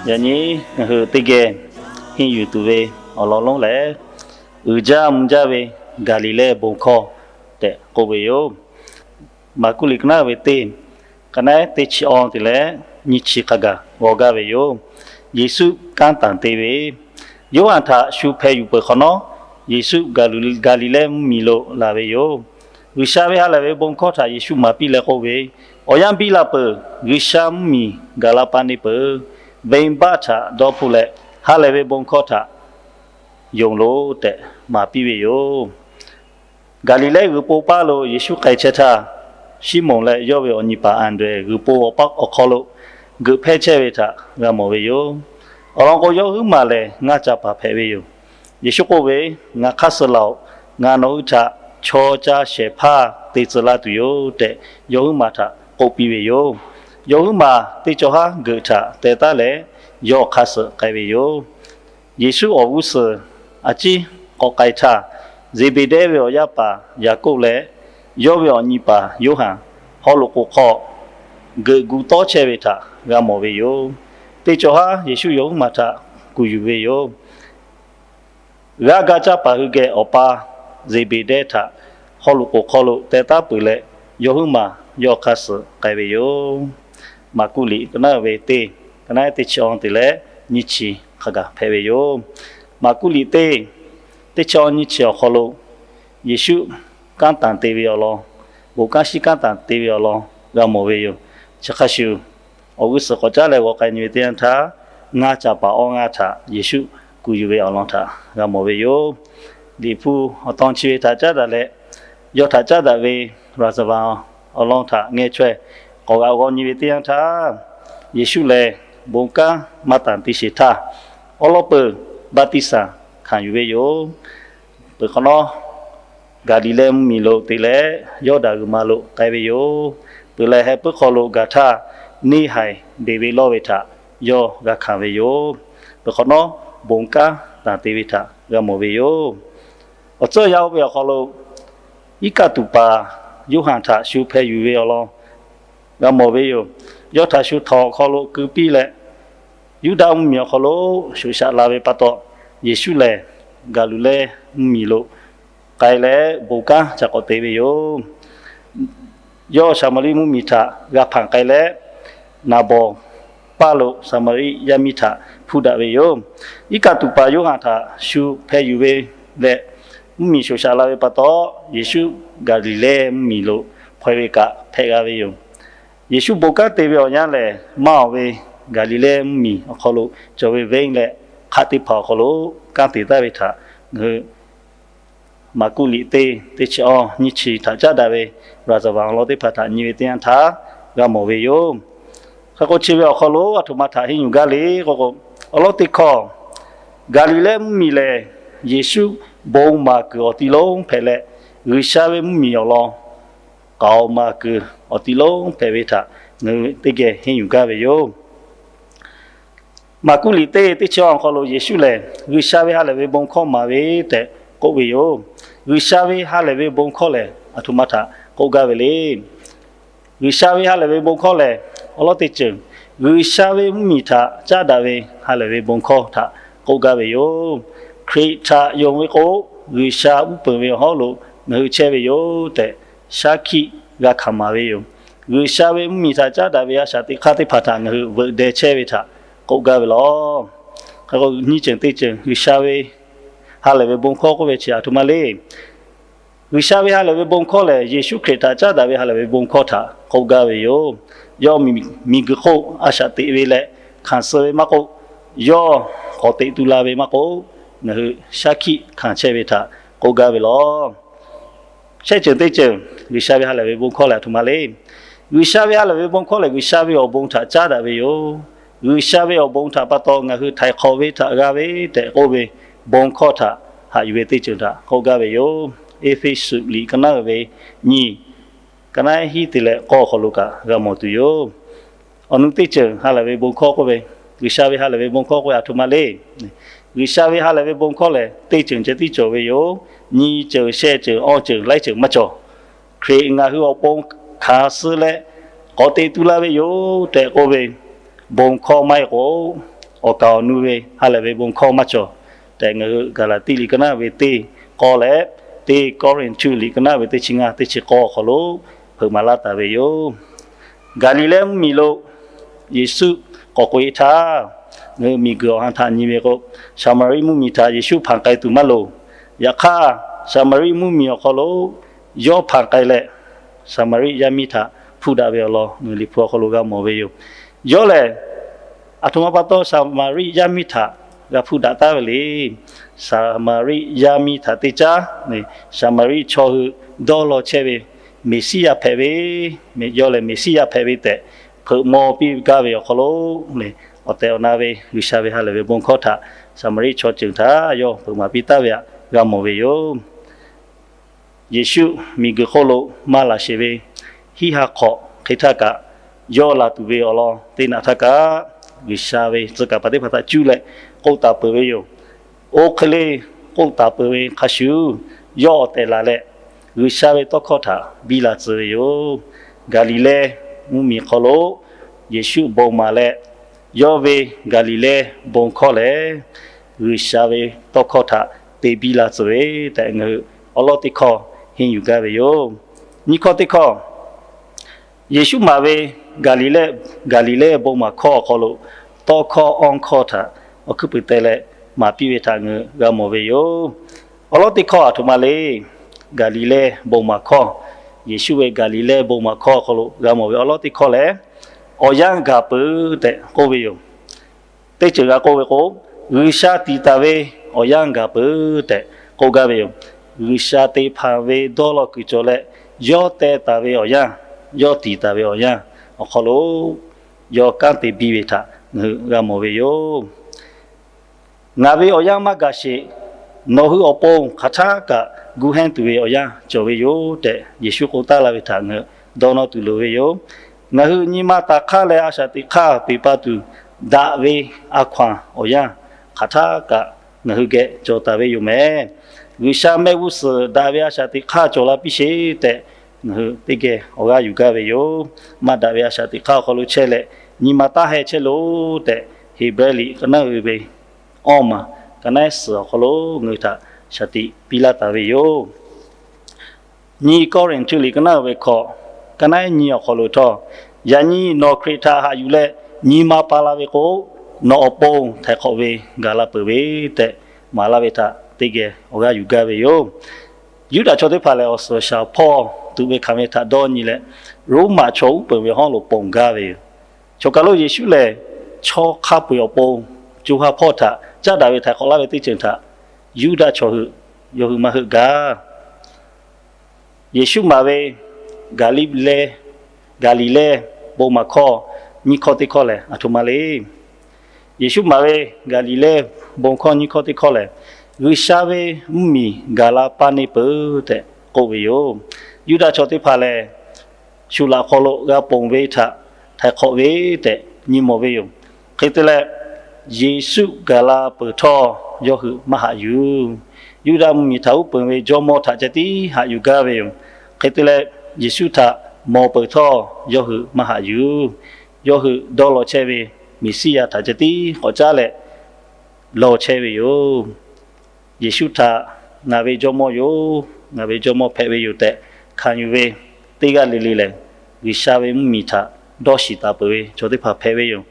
Yaꞈ nyi ngaˬ hui teˇ geh henˇ yuˬ tuˬ ve awˬ lawn lonˉ lehˬ, uiˍ jaˇ mvuh jaˇ ve Gaˍliˍlehˇ bon hkawˇ tehꞈ k'oˆ ve yoˬ. Maˍkuˆ liꞈ ka naˉ ve teˇ, ka naˉ teˇ chi awˬ te leh nyiˇ chi hk'a gaˬ g'aw gaˇ ve yoˬ. Yeˍsuˆ kanˉ tanˬ te ve, Yoˇhanˬ htaꞈ shu hpeh yuˬ peuˬ hk'awꞈ nawˉ, Yeˍsuˆ Gaˍliˍlehˇ mvuhˇmiˬ lo laˬ ve yoˬ. G'uiˬsha ve ha lehˬ ve bon hkawˇ htaꞈ Yeˍsuˆ maˍ piˇ leh k'oˆ ve, Awˬ yanˇ biˇ la peuˬ. G'uiˬsha mvuhˇmiˬ gaˬ la pa neˇ peuˬ. Venˇbaˆ htaꞈ dawˇ hpfuhˆ leh, ha lehˬ ve bon hkawˇ htaꞈ yonˍ loˬ tehꞈ maˍ piˇ ve yoˬ. Gaˍliˍlehˇ g'uiˬ po paˇ lo Yeˍsuˆ k'ai chehˇ htaˇ, Siˉmonˍ leh yawˇ ve awˬ nyi paˍ Anˍdrehˍ g'uiˬ po awˬ hk'aw lo geuꞈ hpehˇ chehˇ ve htaꞈ g'a mawˬ ve yoˬ. Awˬ lawn k'o, yawˇ huiˉ maˬ lehˬ ngaˇ ca paˍ hpehꞈ ve yoˬ. Yeˍsuˆ k'oˆ ve, Ngaˬ hk'aˇ suh laˬ-oꞈ. Ngaˬ nawˬ hui htaꞈ chaw ca shehˍ hpaˇ te tcuh laˇ tuˬ yoˬ tehꞈ, yawˇ huiˉ maˬ htaꞈ k'oˆ piˇ ve yoˬ. Yawˇ huiˉ maˬ teˇ cawˬ haˉ geuꞈ htaꞈ teh taˉ leh, yawˇ hk'aˇ suh k'ai ve yoˬ. Yeˍsuˆ awˬ g'uˇ suhˍ a ciˉ k'awꞈ k'ai htaˇ, Zeˍbeˍdehˇ ve awˬ yaˇ paˍ Yaˍkoˆ leh yawˇ ve awˬ nyi paˍ Yoˇhanˬ haw loꞈ k'oˍ hk'aw geuꞈ gu tawˇ chehˇ ve htaꞈ g'a mawˬ ve yoˬ. Teˇ cawˬ haˉ Yeˍsuˆ yawˇ huiˉ maˬ htaꞈ kuˬ yuˬ ve yoˬ. G'aˇ ga caˇ paˍ hui geh awˬ pa Zeˍbeˍdehˇ htaꞈ haw loꞈ k'oˍ hk'aw lo teh taˉ peuˬ leh, yawˇ huiˉ maˬ yawˇ hk'aˇ suh k'ai ve yoˬ. Maˍkuˆ liꞈ ka naˉ ve teˇ, ka naˉ teˇ chi awˬ te leh nyiˇ chi hk'a gaˬ hpehꞈ ve yoˬ. Maˍkuˆ liꞈ teˇ, teˇ chi awˬ nyiˇ chi awˬ hk'aw lo Yeˍsuˆ kanˉ tanˬ te ve awˬ lawn, bon kanˉ shiˉ kanˉ tanˬ te ve awˬ lawn g'a mawˬ ve yoˬ. Chi hk'a shuˍ, awˬ g'uˇ suhˍ k'awꞈ caˉ leh g'aw k'ai nyi ve teˇ yanˇ htaˇ, ngaˇ ca paˍ awˇ ngaˇ htaꞈ Yeˍsuˆ kuˬ yuˬ ve awˬ lawn htaꞈ g'a mawˬ ve yoˬ. Liꞈ hpu awˬ tan chi ve htaꞈ caˉ daꞈ leh, yawˇ htaꞈ caˉ daꞈ ve ราชบัลลังก์ awˬ lawn htaꞈ ngeh chaweh k'awꞈ g'aꞈ g'aw nyi ve teˇ yanˇ htaˇ, Yeˍsuˆ lehˬ bon kanˉ maˇ tanˬ te sheˍ htaˇ, awˉ lawˉ peuˬ baˆtiˆsaˬ hkanˍ yuˬ ve yoˬ. Peuˬ hk'awꞈ nawˉ, Gaˍliˍlehˇ mvuhˇmiˬ lo te leh Yawˇdanˍ g'uiˬ ma lo k'ai ve yoˬ. Peuˬ leh, heh puiˉ hk'aw lo gaˬ htaˇ, neˇ haiˬ beˬ ve lawˇ ve htaꞈ yawˇ g'a hkanˍ ve yoˬ. Peuˬ hk'awꞈ nawˉ, bon kanˉ tanˬ te ve htaꞈ g'a mawˬ ve yoˬ. Awˬ tcuhˇ yaˇ oˇ ve awˬ hk'aw lo, iˉ kaˆ tuˬ paˍ Yoˇhanˬ htaꞈ shu hpeh yuˬ ve awˬ lawn g'a mawˬ ve yoˬ. Yawˇ htaꞈ shu htawnˍ awˬ hk'aw lo keu piˇ leh, Yuˇdaꞈ mvuhˇmiˬ awˬ hk'aw lo shoꞈ shaꞈ la ve pa taw, Yeˍsuˆ lehˬ Gaˍliˍlehˇ mvuhˇmiˬ lo k'ai leh bon kanˉ ca k'awꞈ te ve yoˬ. Yawˇ Saˍmaˍriˆ mvuhˇmiˬ htaꞈ g'a hpanˍ k'ai leh, Naˍbawˍ paˇ lo Saˍmaˍriˆ yaˇ miˇ htaꞈ hpuˇ daꞈ ve yoˬ. Iˉ kaˆ tuˬ paˍ Yoˇhanˬ htaꞈ shu hpeh yuˬ ve leh, mvuhˇmiˬ shoꞈ shaꞈ la ve pa taw, Yeˍsuˆ Gaˍliˍlehˇ mvuhˇmiˬ lo hpaw-e ve kaꞈ hpehꞈ g'a ve yoˬ. Yeˍsuˆ bon kanˉ te ve awˬ yanˇ lehˬ, maˇ awˬ ve Gaˍliˍlehˇ mvuhˇmiˬ awˬ hk'aw lo cawˬ ve venˇ leh hk'aˆ teˇ hpaˍ awˬ hk'aw lo kanˉ te taˍ ve htaꞈ ngaˬ hui Maˍkuˆ liꞈ teˇ, teˇ chi awˇ nyiˇ chi htaꞈ caˉ daꞈ ve ราชบัลลังก์ awˬ lawn teˇ hpaˍ htaꞈ nyi ve teˇ yanˇ htaˇ g'a mawˬ ve yoˬ. Hk'e k'o, chi ve awˬ hk'aw lo aˬ htoꞈ ma htaꞈ henˇ yuˬ gaˇ le k'o k'o, awˬ lawn teˇ hkawˇ, Gaˍliˍlehˇ mvuhˇmiˬ lehˬ Yeˍsuˆ bon maˍ kuiˬ awˬ ti lonˉ hpehꞈ leh, G'uiˬsha ve mvuhˇmiˬ awˬ lawn k'aoˍ maˍ kuiˬ awˬ ti lonˉ hpehꞈ ve htaꞈ ngaˬ hui teˇ geh henˇ yuˬ gaˇ ve yoˬ. Maˍkuˆ liꞈ teˇ, teˇ chi awˇ awˬ hk'aw lo Yeˍsuˆ lehˬ G'uiˬsha ve ha lehˬ ve bon hkawˇ maˍ ve tehꞈ k'oˆ ve yoˬ. G'uiˬsha ve ha lehˬ ve bon hkawˇ lehˬ aˬ htoꞈ ma htaꞈ k'oˆ gaˇ ve le. G'uiˬsha ve ha lehˬ ve bon hkawˇ lehˬ, awˬ lawn teˇ ceuˬ, G'uiˬsha ve mvuhˇmiˬ htaꞈ caˉ daꞈ ve ha lehˬ ve bon hkawˇ htaꞈ k'oˆ gaˇ ve yoˬ. Hkriꞈ htaꞈ yonˍ ve k'o, G'uiˬsha uˉ peunˍ ve awˬ hawˉ lo ngaˬ hui chehˇ ve yoˬ tehꞈ, shaˉ hkiˆ g'a hkanˍ maˍ ve yoˬ. G'uiˬsha ve mvuhˇmiˬ htaꞈ caˉ daꞈ ve a shaꞈ teꞈ hk'aˇ teˇ hpaˍ htaꞈ ngaˬ hui veuꞈ deh chehˇ ve htaꞈ k'oˆ gaˇ ve law. Hk'e k'o, nyiˇ ceuˬ teˇ ceuˬ, G'uiˬsha ve ha lehˬ ve bon hkawˇ k'oˆ ve chi aˬ htoꞈ ma le. G'uiˬsha ve ha lehˬ ve bon hkawˇ lehˬ, Yeˍsuˆ Hkriꞈ htaꞈ caˉ daꞈ ve ha lehˬ ve bon hkawˇ htaꞈ k'oˆ gaˇ ve yoˬ. Yawˇ miˬguiˬ hk'oˆ a shaꞈ teꞈ ve leh hkanˍ suh ve maˇ k'oˆ, yawˇ k'awꞈ teꞈ tu la ve maˇ k'oˆ, ngaˬ hui shaˉ hkiˆ hkanˍ chehˇ ve htaꞈ k'oˆ gaˇ ve law. Shehˆ ceuˬ teˇ ceuˬ, G'uiˬsha ve ha lehˬ ve bon hkawˇ lehˬ aˬ htoꞈ ma le. G'uiˬsha ve ha lehˬ ve bon hkawˇ lehˬ, G'uiˬsha ve awˬ bon htaꞈ caˉ daꞈ ve yoˬ. G'uiˬsha ve awˬ bon htaꞈ pa taw ngaˬ hui htaiˍ hk'awꞈ ve htaꞈ g'a ve tehꞈ k'oˆ ve bon hkawˇ htaꞈ haꞈ yuˬ ve teˇ ceuˬ htaꞈ k'oˆ gaˇ ve yoˬ. Eˇfeˇsuꞈ liꞈ ka naˉ ve nyiˇ, ka naˉ hiˉ te leh k'awˇ hk'aw lo kaꞈ g'a mawˬ tuˬ yoˬ. Awˬ nu teˇ ceuˬ ha lehˬ ve bon hkawˇ k'oˆ ve, G'uiˬsha ve ha lehˬ ve bon hkawˇ k'oˆ ve aˬ htoꞈ ma le. G'uiˬsha ve ha lehˬ ve bon hkawˇ lehˬ, teˇ ceuˬ ceh tiˉ cawˬ ve yoˬ. Nyi ceuˬ, sheh ceuˬ, awˇ ceuˬ, laiˉ ceuˬ maˇ cawˬ. Hkriꞈ ngaˬ hui awˬ pon hkanˍ suh leh k'awꞈ teꞈ tu la ve yoˬ tehꞈ k'oˆ ve bon hkawˇ maˇ heˆ k'o, awˬ kaˍ awˬ nu ve ha lehˬ ve bon hkawˇ maˇ cawˬ tehꞈ, ngaˬ hui Gaˍlaˍtiˆ liꞈ ka naˉ ve teˇ k'awˇ leh, teˇ Kawˇrenˍhtuˆ liꞈ ka naˉ ve teˇ chi ngaˇ teˇ chi k'awˇ awˬ hk'aw lo hpeuꞈ maˍ laˇ taˍ ve yoˬ. Gaˍliˍlehˇ mvuhˇmiˬ lo Yeˍsuˆ k'awꞈ k'oꞈ-e htaˇ, ngaˬ hui miˬguiˬ awˬ ha htaꞈ nyi ve k'o, Saˍmaˍriˆ mvuhˇmiˬ htaꞈ Yeˍsuˆ hpanˍ k'ai tuˬ maˇ loˍ. Yaꞈ hk'aˇ, Saˍmaˍriˆ mvuhˇmiˬ awˬ hk'aw lo yawˇ hpanˍ k'ai leh, Saˍmaˍriˆ yaˇ miˇ htaꞈ hpuˇ daꞈ ve awˬ lawn ngaˬ hui Liꞈ hpu awˬ hk'aw lo g'a mawˬ ve yoˬ. Yawˇ lehˬ, aˬ htoꞈ ma pa taw Saˍmaˍriˆ yaˇ miˇ htaꞈ g'a hpuˇ daꞈ taˉ ve le. Saˍmaˍriˆ yaˇ miˇ htaꞈ teˇ caˉ, Saˍmaˍriˆ chaw hui dawˇ law chehˇ ve Meˍsiˉyaꞈ hpehꞈ ve, yawˇ lehˬ Meˍsiˉyaꞈ hpehꞈ ve tehꞈ hpeuꞈ maw piˇ gaˇ ve awˬ hk'aw lo, awˬ tehˬ awˬ na ve G'uiˬsha ve ha lehˬ ve bon hkawˇ htaꞈ Saˍmaˍriˆ chaw ceuˬ htaꞈ yawˇ hpeuꞈ maˍ piˇ taˉ ve htaꞈ g'a mawˬ ve yoˬ. Yeˍsuˆ miˬguiˬ hk'oˆ lo maˇ laˬ sheˍ ve hiˉ ha hk'awꞈ hk'e htaˇ kaꞈ, yawˇ laˬ tuˬ ve awˬ lawn teˇ naꞈ htaˇ kaꞈ, G'uiˬsha ve tcuh kaˍ paˍ teˇ hpaˍ htaꞈ cuˇ leh k'oˆ taˍ peuˬ ve yoˬ. Oˇ hk'e le k'oˆ taˍ peuˬ ve hk'a shuˍ, yawˇ awˬ tehˬ laˬ leh G'uiˬsha ve tawˇ hkawˇ htaꞈ biˇ la tcuh ve yoˬ. Gaˍliˍlehˇ mvuhˇmiˬ hk'aw lo Yeˍsuˆ bon maˍ leh, yawˇ ve Gaˍliˍlehˇ bon hkawˇ lehˬ, G'uiˬsha ve tawˇ hkawˇ htaꞈ te biˇ la tcuh ve tehꞈ, ngaˬ hui awˉ lawˉ teˇ hkawˇ henˇ yuˬ gaˇ ve yoˬ. Nyiˇ hkawˇ teˇ hkawˇ, Yeˍsuˆ maˍ ve Gaˍliˍlehˇ, Gaˍliˍlehˇ bon maˍ hkawˇ awˬ hk'aw lo tawˇ hkawˇ awˇ hkawˇ htaꞈ awˬ hkuiˉ puiˍ te leh maˍ piˇ ve htaꞈ ngaˬ hui g'a mawˬ ve yoˬ. Awˉ lawˉ teˇ hkawˇ aˬ htoꞈ ma le. Gaˍliˍlehˇ bon maˍ hkawˇ, Yeˍsuˆ ve Gaˍliˍlehˇ bon maˍ hkawˇ awˬ hk'aw lo g'a mawˬ ve awˉ lawˉ teˇ hkawˇ lehˬ, awˬ yanˇ gaˬ peuˬ tehꞈ k'oˆ ve yoˬ. Teˇ ceuˬ g'a k'oˆ ve k'o, G'uiˬsha tiˍ taˍ ve awˬ yanˇ gaˬ peuˬ tehꞈ k'oˆ gaˇ ve yoˬ. G'uiˬsha te hpanˍ ve dawˇ law kuiˬ cawˬ leh, yawˇ teh taˍ ve awˬ yanˇ, yawˇ tiˍ taˍ ve awˬ yanˇ awˬ hk'aw lo yawˇ kanˉ te biˇ ve htaꞈ ngaˬ hui g'a mawˬ ve yoˬ. Ngaˬ ve awˬ yanˇ maˇ gaˬ sheˍ. Nawˬ hui awˬ pon hk'aˬ htaˆ kaꞈ gu hehnˇ tuˬ ve awˬ yanˇ cawˬ ve yoˬ tehꞈ, Yeˍsuˆ k'oˆ taˉ laˇ ve htaꞈ ngaˬ hui dawˇ nawˇ tuˬ loˍ ve yoˬ. Ngaˬ hui nyi ma taˍ hk'aˇ leh a shaꞈ teꞈ hk'aˇ peˬ pa tuˬ daꞈ ve a hkaw-anˬ awˬ yanˇ hk'aˬ htaˆ kaꞈ ngaˬ hui geh cawˬ taˍ ve yoˬ mehˍ. G'uiˬsha mehˆ g'uˇ suhˍ daꞈ ve a shaꞈ teꞈ hk'aˇ cawˬ la piˇ sheˍ tehꞈ, ngaˬ hui teˇ geh awˬ g'aˇ yuˬ gaˇ ve yoˬ. Maˇ daꞈ ve a shaꞈ teꞈ hk'aˇ awˬ hk'aw lo chehˇ leh, nyi ma taˇ heh chehˇ loˬ tehꞈ, Heˍbrehˇ liꞈ ka naˉ uiˍ ve awˇ maˬ ka naˉ suhˍ awˬ hk'aw lo ngaˬ hui htaꞈ shaˍ tiꞈ piˇ laˇ taˍ ve yoˬ. Nyiˇ Kawˇrenˍhtuˆ liꞈ ka naˉ uiˍ ve hkawꞈ, ka naˉ nyi awˬ hk'aw lo htawˇ, yaꞈ nyi nawˬ Hkriꞈ htaꞈ haꞈ yuˬ leh nyi ma pa la ve k'o, nawˬ awˬ pon htaiˍ hk'awꞈ ve gaˬ la peuˬ ve tehꞈ maˍ laˇ ve htaꞈ teˇ geh awˬ g'aˇ yuˬ gaˇ ve yoˬ. Yuˇdaꞈ chaw teˇ hpaˍ lehˬ, awˬ suhˍ awˬ shaˍ hpawˇ tuꞈ ve hkanˍ ve htaꞈ dawˇ nyi leh, Roˉmaꞈ chaw uˉ peunˍ ve hawˉ lo ponˬ gaˇ ve yoˬ. Chaw kaˬ lo Yeˍsuˆ lehˬ, chaw hk'a peu-eˬ awˬ pon co ha hpawˇ htaꞈ caˉ daꞈ ve htaiˍ hk'awꞈ laˇ ve teˇ ceuˬ htaꞈ Yuˇdaꞈ chaw hui yawˇ hui maˇ heuˆ gaˇ. Yeˍsuˆ maˍ ve Gaˍliˍlehˇ, Gaˍliˍlehˇ bon maˍ hkawˇ nyiˇ hkawˇ teˇ hkawˇ lehˬ, aˬ htoꞈ ma le. Yeˍsuˆ maˍ ve Gaˍliˍlehˇ bon hkawˇ nyiˇ hkawˇ teˇ hkawˇ lehˬ, G'uiˬsha ve mvuhˇmiˬ gaˬ la paˇ neˇ peuˬ tehꞈ k'oˆ ve yoˬ. Yuˇdaꞈ chaw teˇ hpaˍ lehˬ, shu laꞈ hk'aw lo g'a ponˬ ve htaꞈ htaiˍ hk'awꞈ ve tehꞈ nyi mawˬ ve yoˬ. Hk'e te leh, Yeˍsuˆ gaˬ la peuˬ htawˇ yawˇ hui maˇ haꞈ yuˬ. Yuˇdaꞈ mvuhˇmiˬ htaꞈ uˉ peunˍ ve jawˇmawˇ htaꞈ ceh tiˉ haꞈ yuˬ gaˇ ve yoˬ. Hk'e te leh, Yeˍsuˆ htaꞈ mawˬ peuˬ htawˇ yawˇ hui maˇ haꞈ yuˬ. Yawˇ hui dawˇ law chehˇ ve Meˍsiˉyaꞈ htaꞈ ceh tiˉ k'awꞈ caˉ leh law chehˇ ve yoˬ. Yeˍsuˆ htaꞈ ngaˬ ve jawˇmawˇ yoˬ, ngaˬ ve jawˇmawˇ hpehꞈ ve yoˬ tehꞈ hkanˍ yuˬ ve teˇ g'aˇ le le lehˬ, G'uiˬsha ve mvuhˇmiˬ htaꞈ dawˇ shiˍ taˍ peuˬ ve chaw teˇ hpaˍ hpehꞈ ve yoˬ.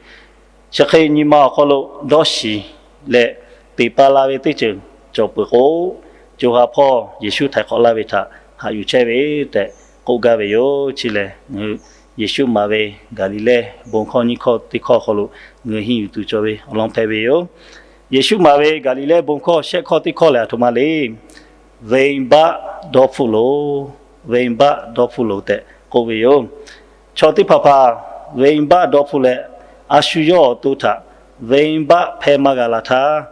Chi hk'e nyi ma awˬ hk'aw lo dawˇ shiˍ leh, peˬ pa la ve teˇ ceuˬ cawˬ peuˬ k'o, co ha hpawˇ Yeˍsuˆ htaiˍ hk'awꞈ laˇ ve htaꞈ haꞈ yuˬ chehˇ ve tehꞈ k'oˆ gaˇ ve yoˬ. Chi lehˬ, ngaˬ hui Yeˍsuˆ maˍ ve Gaˍliˍlehˇ bon hkawˇ nyiˇ hkawˇ teˇ hkawˇ awˬ hk'aw lo ngaˬ hui henˇ yuˬ tuˬ cawˬ ve awˬ lawn hpehꞈ ve yoˬ. Yeˍsuˆ maˍ ve Gaˍliˍlehˇ bon hkawˇ shehˆ hkawˇ teˇ hkawˇ lehˬ, aˬ htoꞈ ma le. Venˇbaˆ dawˇ hpfuhˆ loˬ, venˇbaˆ dawˇ hpfuhˆ loˬ tehꞈ k'oˆ ve yoˬ. Chaw teˇ hpaˍ hpaˍ venˇbaˆ dawˇ hpfuhˆ leh, a shu yawˇ awˬ to htaꞈ venˇbaˆ hpehˇ maˇ g'a la htaˇ,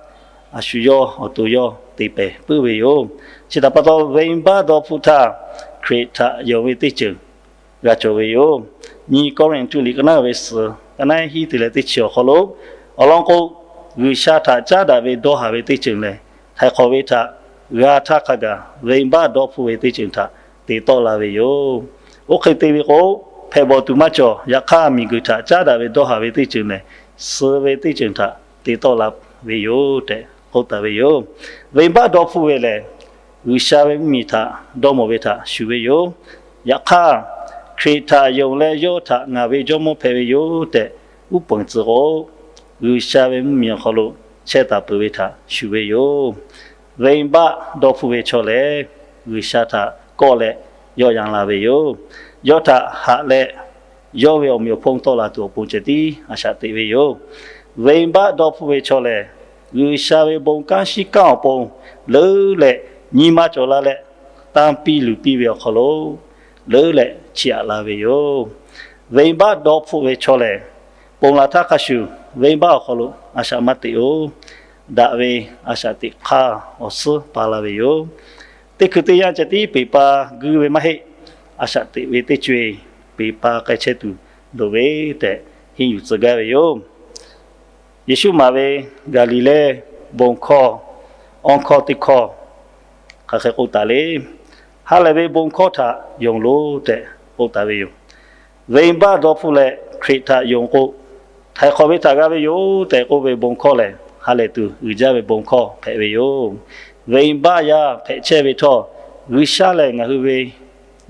a shu yawˇ awˬ to yawˇ te pehˍ puiˉ ve yoˬ. Chi htaꞈ pa taw, venˇbaˆ dawˇ hpfuhˆ htaˇ, Hkriꞈ htaꞈ yonˍ ve teˇ ceuˬ g'a cawˬ ve yoˬ. Nyiˇ Kawˇrenˍhtuˆ liꞈ ka naˉ ve suhˍ, ka naˉ hiˉ te leh teˇ chi awˬ hk'aw lo, awˬ lawn k'o, G'uiˬsha htaꞈ caˉ daꞈ ve dawˇ haˍ ve teˇ ceuˬ lehˬ, htaiˍ hk'awꞈ ve htaꞈ g'a htaˇ hk'a gaˬ, venˇbaˆ dawˇ hpfuhˆ ve teˇ ceuˬ htaꞈ te tawˆ la ve yoˬ. Oˇ hk'e te ve k'o, hpehꞈ bawˬ tuˬ maˇ cawˬ. Yaꞈ hk'aˇ, miˬguiˬ htaꞈ caˉ daꞈ ve dawˇ haˍ ve teˇ ceuˬ lehˬ, suh ve teˇ ceuˬ htaꞈ te tawˆ la ve yoˬ tehꞈ k'oˆ taˍ ve yoˬ. Venˇbaˆ dawˇ hpfuhˆ ve lehˬ, G'uiˬsha ve mvuhˇmiˬ htaꞈ dawˇ mawˬ ve htaꞈ shuˍ ve yoˬ. Yaꞈ hk'aˇ, Hkriꞈ htaꞈ yonˍ leh yawˇ htaꞈ ngaˬ ve Jawˇmawˇ hpehꞈ ve yoˬ tehꞈ uˉ peunˍ tcuh k'o, G'uiˬsha ve mvuhˇmiˬ awˬ hk'aw lo chehˇ taˍ peuˬ ve htaꞈ shuˍ ve yoˬ. Venˇbaˆ dawˇ hpfuhˆ ve chaw lehˬ, G'uiˬsha htaꞈ kawˆ leh yawˆ yan la ve yoˬ. Yawˇ htaꞈ haꞈ leh, yawˇ ve awˬ meꞈ awˬ hponˇ tawˆ la tuˬ awˬ pon ceh tiˉ a shaꞈ teꞈ ve yoˬ. Venˇbaˆ dawˇ hpfuhˆ ve chaw lehˬ, G'uiˬsha ve bon kanˉ shiˉ kanˉ awˬ pon leuˉ leh nyi ma cawˬ la leh, tanˇ piˇ luˬ piˇ ve awˬ hk'aw lo leuˉ leh chiˇ aꞈ la ve yoˬ. Venˇbaˆ dawˇ hpfuhˆ ve chaw lehˬ, ponˬ laˬ htaˇ hk'a shuˍ venˇbaˆ awˬ hk'aw lo a shaꞈ maˇ teꞈ-oˬ. Daꞈ ve a shaꞈ teꞈ hk'aˇ awˬ suhˉ pa la ve yoˬ. Teˇ hkui teˇ yanˇ ceh tiˉ peˬ pa guiˇ ve maˇ heˆ. A shaꞈ teꞈ ve teˇ co-e peˬ pa k'ai chehˇ tuˬ loˍ ve tehꞈ henˇ yuˬ tcuh gaˇ ve yoˬ. Yeˍsuˆ maˍ ve Gaˍliˍlehˇ bon hkawˇ awˇ hkawˇ teˇ hkawˇ hk'aˬ hk'e k'oˆ taˍ le. Ha lehˬ ve bon hkawˇ htaꞈ yonˍ loˬ tehꞈ k'oˆ taˍ ve yoˬ. Venˇbaˆ dawˇ hpfuhˆ leh Hkriꞈ htaꞈ yonˍ k'o, htaiˍ hk'awꞈ ve htaꞈ g'a ve yoˬ tehꞈ k'oˆ ve bon hkawˇ lehˬ, ha lehˬ tuˬ uiˍ jaˇ ve bon hkawˇ hpehꞈ ve yoˬ. Venˇbaˆ yaˇ hpehꞈ chehˇ ve htawˇ, G'uiˬsha lehˬ ngaˬ hui ve,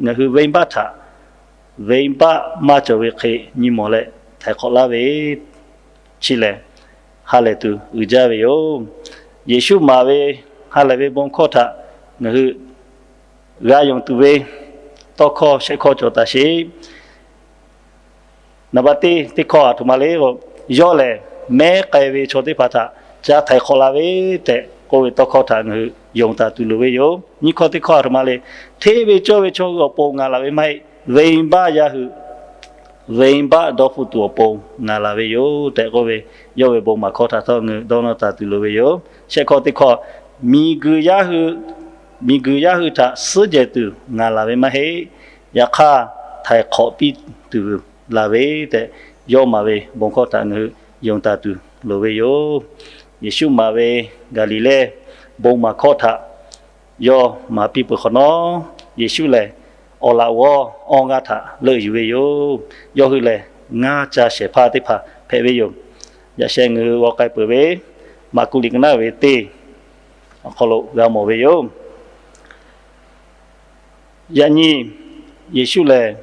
ngaˬ hui venˇbaˆ htaꞈ venˇbaˆ maˇ cawˬ ve hk'e nyi mawˬ leh htaiˍ hk'awꞈ laˇ ve chi lehˬ, ha lehˬ tuˬ uiˍ jaˇ ve yoˬ. Yeˍsuˆ maˍ ve ha lehˬ ve bon hkawˇ htaꞈ ngaˬ hui g'a yonˍ tuˬ ve tawˇ hkawˇ shehˆ hkawˇ cawˬ taˍ sheˍ. Naˍ baˆ teˇ teˇ hkawˇ aˬ htoꞈ ma le k'o, yawˇ lehˬ mehˉ k'ai ve chaw teˇ hpaˍ htaꞈ ca htaiˍ hk'awꞈ la ve tehꞈ k'oˆ ve tawˇ hkawˇ htaꞈ ngaˬ hui yonˍ taˍ tuˬ loˍ ve yoˬ. Nyiˇ hkawˇ teˇ hkawˇ aˬ htoꞈ ma le, hteˇ ve cawˇ ve chaw hui awˬ pon ngaˬ laˬ ve maˇ heˆ. Venˇbaˆ yaˇ hui venˇbaˆ dawˇ hpfuhˆ tuˬ awˬ pon ngaˬ laˬ ve yoˬ tehꞈ k'oˆ ve, yawˇ ve bon maˍ hkawˇ htaꞈ htawˇ ngaˬ hui dawˇ nawˇ taˍ tuˬ loˍ ve yoˬ. Shehˆ hkawˇ teˇ hkawˇ, miˬguiˬ yaˇ hui, miˬguiˬ yaˇ hui htaꞈ suhˉ jehˬ tuˬ ngaˬ laˬ ve maˇ heˆ. Yaꞈ hk'aˇ, htaiˍ hk'awꞈ piˇ tuˬ laˬ ve tehꞈ, yawˇ maˍ ve bon hkawˇ htaꞈ ngaˬ hui yonˍ taˍ tuˬ loˍ ve yoˬ. Yeˍsuˆ maˍ ve Gaˍliˍlehˇ bon maˍ hkawˇ htaꞈ yawˇ maˍ piˇ peuˬ hk'awꞈ nawˉ, Yeˍsuˆ lehˬ awˬ laꞈ g'awˇ awˇ g'aˇ htaꞈ leuˆ yuˬ ve yoˬ. Yawˇ hui lehˬ ngaˇ ca shehˍ hpaˇ teˇ hpaˍ hpehꞈ ve yoˬ. Yaꞈ sheh ngaˬ hui g'aw k'ai peuˬ ve Maˍkuˆ liꞈ ka naˉ ve teˇ awˬ hk'aw lo g'a mawˬ ve yoˬ. Yaꞈ nyi Yeˍsuˆ lehˬ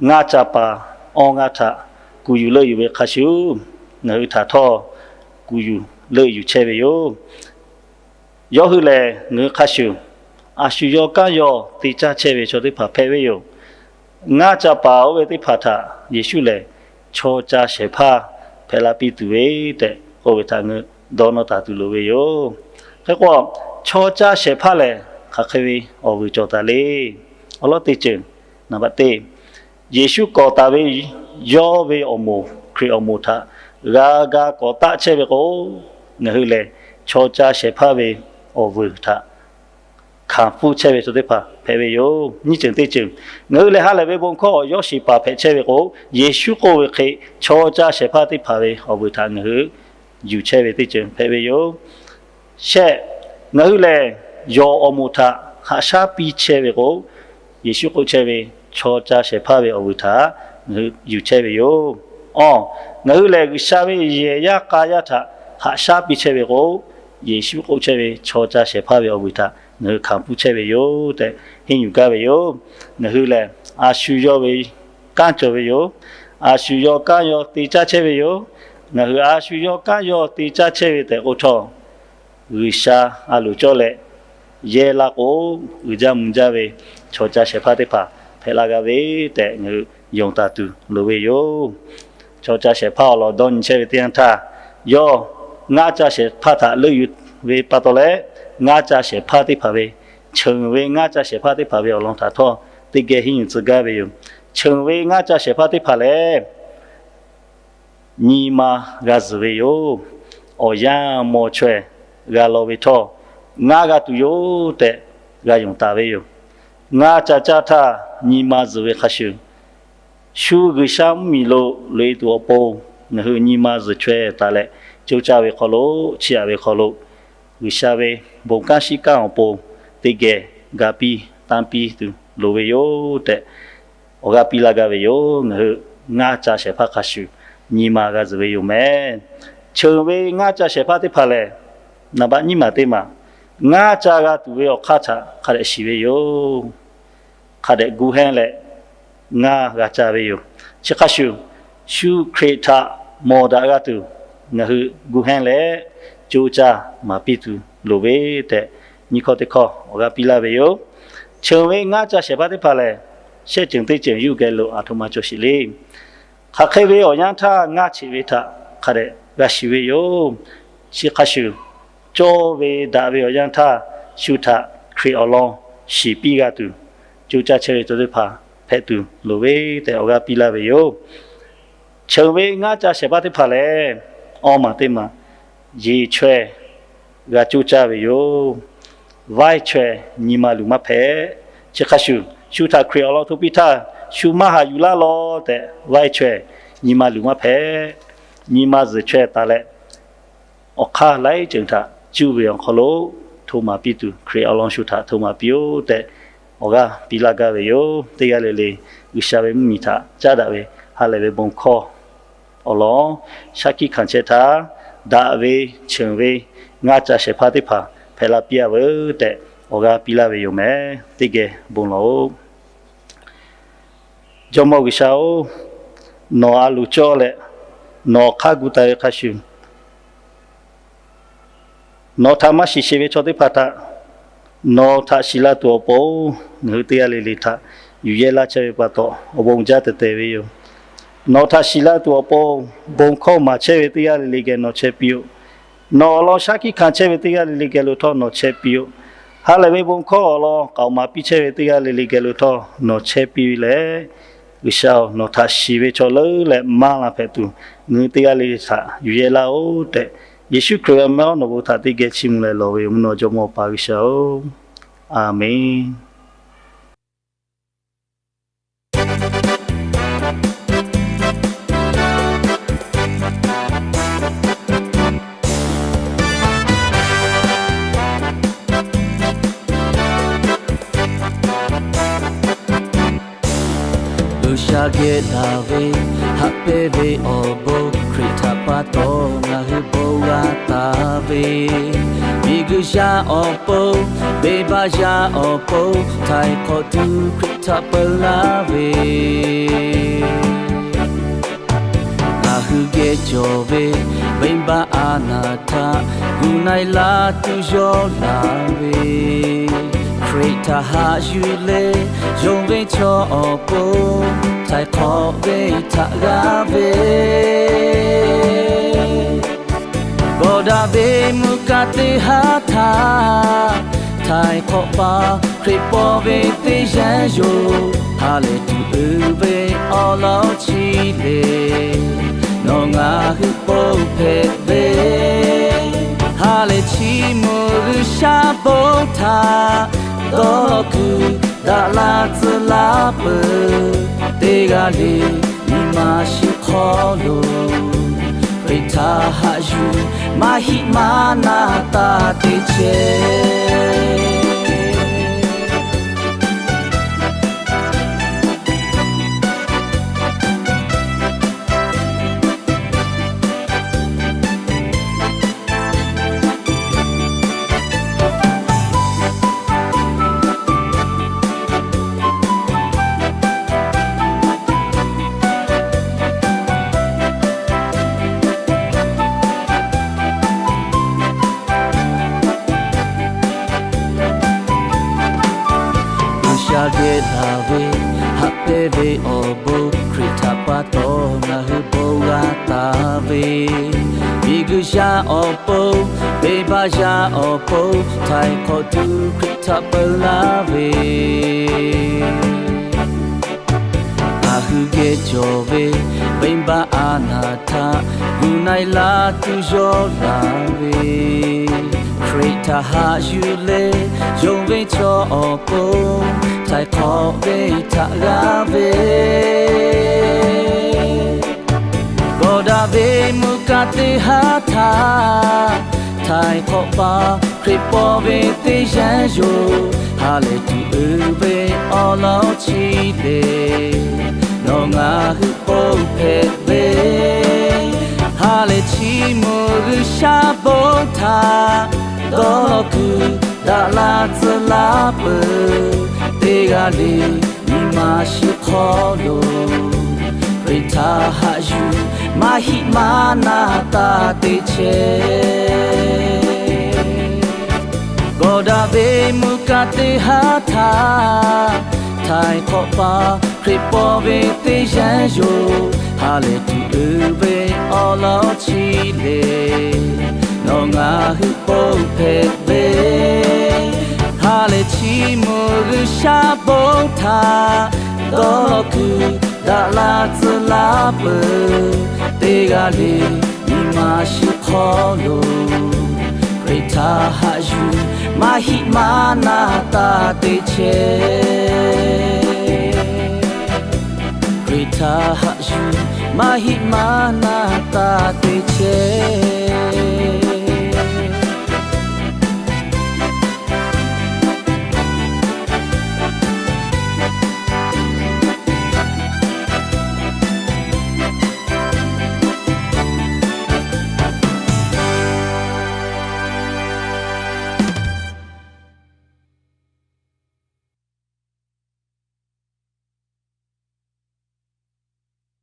ngaˇ ca paˍ awˇ g'aˇ htaꞈ kuˬ yuˬ leuˆ yuˬ ve hk'a shuˍ, ngaˬ hui htaꞈ htawˇ kuˬ yuˬ leuˆ yuˬ chehˇ ve yoˬ. Yawˇ hui lehˬ ngaˬ hui hk'a shuˍ a shu yawˇ kanˉ yawˇ te caˇ chehˇ ve chaw teˇ hpaˍ hpehꞈ ve yoˬ. Ngaˇ ca paˍ oˇ ve teˇ hpaˍ htaꞈ Yeˍsuˆ lehˬ chaw ca shehˍ hpaˇ hpehꞈ la piˇ tuˬ ve tehꞈ k'oˆ ve htaꞈ ngaˬ hui dawˇ nawˇ taˍ tuˬ loˍ ve yoˬ. Hk'e k'o, chaw ca shehˍ hpaˇ lehˬ hk'aˬ hk'e ve awˬ vuiˬ cawˬ taˍ le. Awˬ lawn teˇ ceuˬ, naˍ baˆ teˇ, Yeˍsuˆ kawꞈ taˍ ve yawˇ ve awˬ moˍ, Hkriꞈ awˬ moˍ htaꞈ g'a ga kawꞈ taˆ chehˇ ve k'o, ngaˬ hui lehˬ chaw ca shehˍ hpaˇ ve awˬ vuiˬ htaꞈ hkanˍ pfuhˇ chehˇ ve chaw teˇ hpaˍ hpehꞈ ve yoˬ. Nyiˇ ceuˬ teˇ ceuˬ, ngaˬ hui lehˬ ha lehˬ ve bon hkawˇ yawˇ shiˍ paˍ hpehꞈ chehˇ ve k'o, Yeˍsuˆ k'oˆ ve hk'e chaw ca shehˍ hpaˇ teˇ hpaˍ ve awˬ vuiˬ htaꞈ ngaˬ hui yuˬ chehˇ ve teˇ ceuˬ hpehꞈ ve yoˬ. Shehˆ, ngaˬ hui lehˬ yawˬ awˬ moˍ htaꞈ haꞈ shaˉ piˇ chehˇ ve k'o, Yeˍsuˆ k'oˆ chehˇ ve chaw ca shehˍ hpaˇ ve awˬ vuiˬ htaꞈ ngaˬ hui yuˬ chehˇ ve yoˬ. Awˬ, ngaˬ hui lehˬ G'uiˬsha ve yehˬ yaˇ k'a yaˇ htaꞈ haꞈ shaˉ piˇ chehˇ ve k'o, Yeˍsuˆ k'oˆ chehˇ ve chaw ca shehˍ hpaˇ ve awˬ vuiˬ htaꞈ ngaˬ hui hkanˍ pfuhˇ chehˇ ve yoˬ tehꞈ henˇ yuˬ gaˇ ve yoˬ. Ngaˬ hui lehˬ a shu yawˇ ve kanˉ cawˬ ve yoˬ. A shu yawˇ kanˉ yawˇ te caˇ chehˇ ve yoˬ. Ngaˬ hui a shu yawˇ kanˉ yawˇ te caˇ chehˇ ve tehꞈ k'oˆ htawˇ, G'uiˬsha a loˍ cawˇ leh yehˇ laˇ k'o, uiˍ jaˇ mvuh jaˇ ve chaw ca shehˍ hpaˇ teˇ hpaˍ hpehꞈ la g'a ve tehꞈ ngaˬ hui yonˍ taˍ tuˬ loˍ ve yoˬ. Chaw ca shehˍ hpaˇ awˬ lawn dawˇ nyi chehˇ ve teˇ yanˇ htaˇ, yawˇ ngaˇ ca shehˍ hpaˇ htaꞈ leuˆ yuˬ ve pa taw leh, ngaˇ ca shehˍ hpaˇ teˇ hpaˍ ve cheuˬ ve ngaˇ ca shehˍ hpaˇ teˇ hpaˍ ve awˬ lawn htaꞈ htawˇ teˇ geh henˇ yuˬ tcuh gaˇ ve yoˬ. Cheuˬ ve ngaˇ ca shehˍ hpaˇ teˇ hpaˍ lehˬ, nyi ma g'a zuhˬ ve yoˬ. Awˬ yanˇ maw chaweh g'a law ve htawˇ, ngaˇ g'a tuˬ yoˬ tehꞈ g'a yonˍ taˍ ve yoˬ. Ngaˇ ca caˇ htaˇ nyi ma zuhˬ ve hk'a shuˍ, shu G'uiˬsha mvuhˇmiˬ lo loꞈ-e tuˬ awˬ pon ngaˬ hui nyi ma zuhˬ chaweh taˍ leh, coˇ caˇ ve hk'aw lo, chiˇ aꞈ ve hk'aw lo, G'uiˬsha ve bon kanˉ shiˉ kanˉ awˬ pon teˇ geh ga piˇ tanˇ piˇ tuˬ loˍ ve yoˬ tehꞈ, awˬ g'aˇ piˇ laˇ gaˇ ve yoˬ. Ngaˬ hui ngaˇ ca shehˍ hpaˇ hk'a shuˍ nyi ma g'a zuhˬ ve yoˬ mehˍ. Cheuˬ ve ngaˇ ca shehˍ hpaˇ teˇ hpaˍ lehˬ, naˍ baˆ nyiˇ maˬ teˇ maˬ, ngaˇ ca g'a tuˬ ve awˬ hk'aˇ htaꞈ hk'a dehꞈ shiˍ ve yoˬ. Hk'a dehꞈ gu hehnˇ leh ngaˇ g'a ca ve yoˬ. Chi hk'a shuˍ, shu Hkriꞈ htaꞈ mawˬ daꞈ g'a tuˬ, ngaˬ hui gu hehnˇ leh coˇ caˇ maˍ piˇ tuˬ loˍ ve tehꞈ, nyiˇ hkawˇ teˇ hkawˇ awˬ g'aˇ piˇ laˇ ve yoˬ. Cheuˬ ve ngaˇ ca shehˍ hpaˇ teˇ hpaˍ lehˬ, shehˆ ceuˬ teˇ ceuˬ yuˇ geh lo aˬ htoꞈ ma cawˬ sheˍ le. Hk'aˬ hk'e ve awˬ yanˇ htaˇ ngaˇ cheꞈ ve htaꞈ hk'a dehꞈ g'a shiˍ ve yoˬ. Chi hk'a shuˍ, cawˇ ve daꞈ ve awˬ yanˇ htaˇ, shu htaꞈ Hkriꞈ awˬ lawn shiˍ piˇ g'a tuˬ, coˇ caˇ chehˇ ve chaw teˇ hpaˍ hpehꞈ tuˬ loˍ ve tehꞈ awˬ g'aˇ piˇ laˇ ve yoˬ. Cheuˬ ve ngaˇ ca shehˍ hpaˇ teˇ hpaˍ lehˬ, awˇ maˬ teˇ maˬ yeˬ chaweh g'a coˇ caˇ ve yoˬ. Vaiˇ chaweh nyi ma luˬ maˇ hpehꞈ. Chi hk'a shuˍ, shu htaꞈ Hkriꞈ awˬ lawn hto piˇ htaˇ, shu maˇ haꞈ yuˬ laˇ law tehꞈ, vaiˇ chaweh nyi ma luˬ maˇ hpehꞈ. Nyi ma zuhˬ chaweh taˍ leh, awˬ hk'aˇ laiˉ ceuˬ htaꞈ cuˇ ve awˬ hk'aw lo hto maˍ piˇ tuˬ, Hkriꞈ awˬ lawn shu htaꞈ hto maˍ piˇ-oˆ tehꞈ, awˬ g'aˇ piˇ laˇ gaˇ ve yoˬ. Teˇ g'aˇ le le G'uiˬsha ve mvuhˇmiˬ htaꞈ caˉ daꞈ ve ha lehˬ ve bon hkawˇ awˬ lawn shaˉ hkiˆ hkanˍ chehˇ htaˇ, daꞈ ve, cheuˬ ve, ngaˇ ca shehˍ hpaˇ teˇ hpaˍ hpehꞈ la piˇ-a veuˬ tehꞈ, awˬ g'aˇ piˇ laˇ ve yoˬ mehˍ. Teˇ geh bon lawˬ-oˆ. Jawˇmawˇ G'uiˬsha-oˬ, nawˬ a loˍ cawˇ leh nawˬ awˬ hk'aˇ gu taˍ ve hk'a shuˍ, nawˬ htaꞈ maˇ shiˍ sheˍ ve chaw teˇ hpaˍ htaꞈ nawˬ htaꞈ shiˍ la tuˬ awˬ pon, ngaˬ hui teˇ g'aˇ le le htaꞈ yuˬ yehˇ laˇ chehˇ ve pa taw, awˬ bon jaˇ tehˬ tehˬ ve yoˬ. Nawˬ htaꞈ shiˍ la tuˬ awˬ pon, bon hkawˇ maˍ chehˇ ve teˇ g'aˇ le le geh nawˬ chehˇ piˇ-oˆ. Nawˬ awˬ lawn shaˉ hkiˆ hkanˍ chehˇ ve teˇ g'aˇ le le geh lo htawˇ nawˬ chehˇ piˇ-oˆ. Ha lehˬ ve bon hkawˇ awˬ lawn k'aoˍ maˍ piˇ chehˇ ve teˇ g'aˇ le le geh lo htawˇ nawˬ chehˇ piˇ ve lehˬ, G'uiˬsha-oˬ, nawˬ htaꞈ shiˍ ve chaw leuˉ leh maˇ la hpehꞈ tuˬ, ngaˬ hui teˇ g'aˇ le le htaꞈ yuˬ yehˇ laˇ-oˆ tehꞈ, Yeˍsuˆ Hkriꞈ ve awˬ meh awˬ nawˬ bon htaꞈ teˇ geh chiˇ mvuh leh lawˬ ve yoˬ, mvuhˇ naw Jawˇmawˇ Awˬ pa G'uiˬsha-oˬ, Aˍmenˍ. G'uiˬsha geh daꞈ ve haꞈ pehnˇ ve awˬ bon Hkriꞈ htaꞈ pa taw ngaˬ hui bon g'a taˍ ve, miˬguiˬ yaˇ awˬ pon, venˇbaˆ yaˇ awˬ pon htaiˍ hk'awꞈ tuˬ Hkriꞈ htaꞈ peu laˇ ve ngaˬ hui geh cawˬ ve venˇbaˆ a naˍ htaꞈ gu na-e laˇ tuˬ yawˇ laˬ ve, Hkriꞈ htaꞈ haꞈ yuˬ leh yonˍ ve chaw awˬ pon htaiˍ hk'awꞈ ve htaꞈ g'a ve, bawˬ daꞈ ve mvuhˇ kaˆ teˇ haˉ htaꞈ htaiˍ hk'awꞈ pa Hkriꞈ paw ve teˇ yanˇ yoˬ. Ha lehˬ tuˬ uiˍ ve awˬ lawn chi lehˬ, nawˬ ngaˬ hui po hpehꞈ ve, ha lehˬ chiˇ mvuh G'uiˬsha bon htaꞈ dawˇ law kuiˬ daꞈ la tcuh laˇ peuˬ. Teˇ g'aˇ le nyi ma shiˍ hk'aw lo Hkriꞈ htaꞈ haꞈ yuˬ maˇ heˆ maˇ na taˇ te chehˇ. G'uiˬsha geh daꞈ ve haꞈ pehnˇ ve awˬ bon Hkriꞈ htaꞈ pa taw ngaˬ hui bon g'a taˍ ve, miˬguiˬ yaˇ awˬ pon, venˇbaˆ yaˇ awˬ pon htaiˍ hk'awꞈ tuˬ Hkriꞈ htaꞈ peu laˇ ve, ngaˬ hui geh cawˬ ve venˇbaˆ a naˍ htaꞈ gu na-e laˇ tuˬ yawˇ laˬ ve, Hkriꞈ htaꞈ haꞈ yuˬ leh yonˍ ve chaw awˬ pon htaiˍ hk'awꞈ ve htaꞈ g'a ve, bawˬ daꞈ ve mvuhˇ kaˆ teˇ haˉ htaꞈ htaiˍ hk'awꞈ pa Hkriꞈ paw ve teˇ yanˇ yoˬ. Ha lehˬ tuˬ uiˍ ve awˬ lawn chi lehˬ, nawˬ ngaˬ hui po hpehꞈ ve, ha lehˬ chiˇ mvuhˇ G'uiˬsha bon htaꞈ dawˇ law kuiˬ daꞈ la tcuh laˇ peuˬ. Teˇ g'aˇ le nyi ma shiˍ hk'aw lo Hkriꞈ htaꞈ haꞈ yuˬ maˇ heˆ maˇ na taˇ te chehˇ. Gawˬ daꞈ ve mvuhˇ kaˆ teˇ haˉ htaꞈ htaiˍ hk'awꞈ pa Hkriꞈ paw ve teˇ yanˇ yoˬ. Ha lehˬ tuˬ uiˍ ve awˬ lawn chi lehˬ, nawˬ ngaˬ hui k'oˆ hpehꞈ ve, ha lehˬ chi mvuhˇ G'uiˬsha bon htaꞈ dawˇ law kuiˬ daꞈ la tcuh laˇ peuˬ. Teˇ g'aˇ le nyi ma shiˍ hk'aw lo Hkriꞈ htaꞈ haꞈ yuˬ maˇ heˆ maˇ na taˇ te chehˇ. Hkriꞈ htaꞈ haꞈ yuˬ maˇ heˆ maˇ na taˇ te chehˇ.